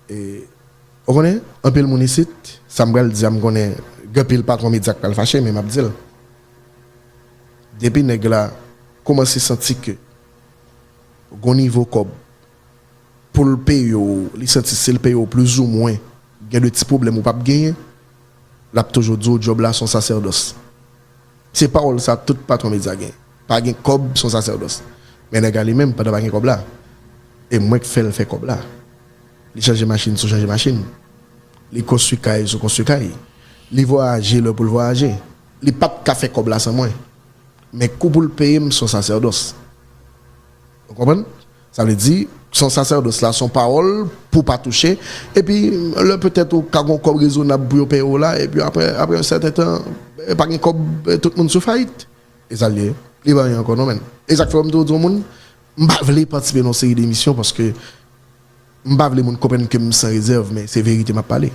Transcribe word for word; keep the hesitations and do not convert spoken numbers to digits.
E, ou konnen, anpil moun isit, sa m pral di a, m konnen gen anpil patwon medya k pral fache, men m ap di l. Depi nèg la kòmanse santi ke gon nivo kòb pou l peye w, li santi si l peye w plizoumwen, gen de ti pwoblèm ou p ap genyen, l ap toujou di w djòb la se yon sasèdòs. Se pawòl sa tout patwon medya gen. Pa gen kòb, se yon sasèdòs. Men nèg la li menm, pandan pa gen kòb la, e mwen k fè l fè kòb la. Li chanje machin sou chanje machin. Li konstwi kay sou konstwi kay. Li vwayaje lè pou l vwayaje. Li p ap ka fè kòb la san mwen. Men kou pou l peye m, se yon sasèdòs. Ou konprann? Sa vle di, se yon sasèdòs la, se yon pawòl pou pa touche. Epi, lè petèt ou ka gon kòb rezonab pou yo peye w la, epi apre, apre yon sèten tan, e pa gen kòb, e tout moun sou fayit. E sa l ye. Li pa anyen ankò non, menn. E sa k fè m toujou di yon moun, m pa vle patisipe nan yon seri de emisyon paske m pa vle moun konprann ke m san rezèv, men se verite m ap pale.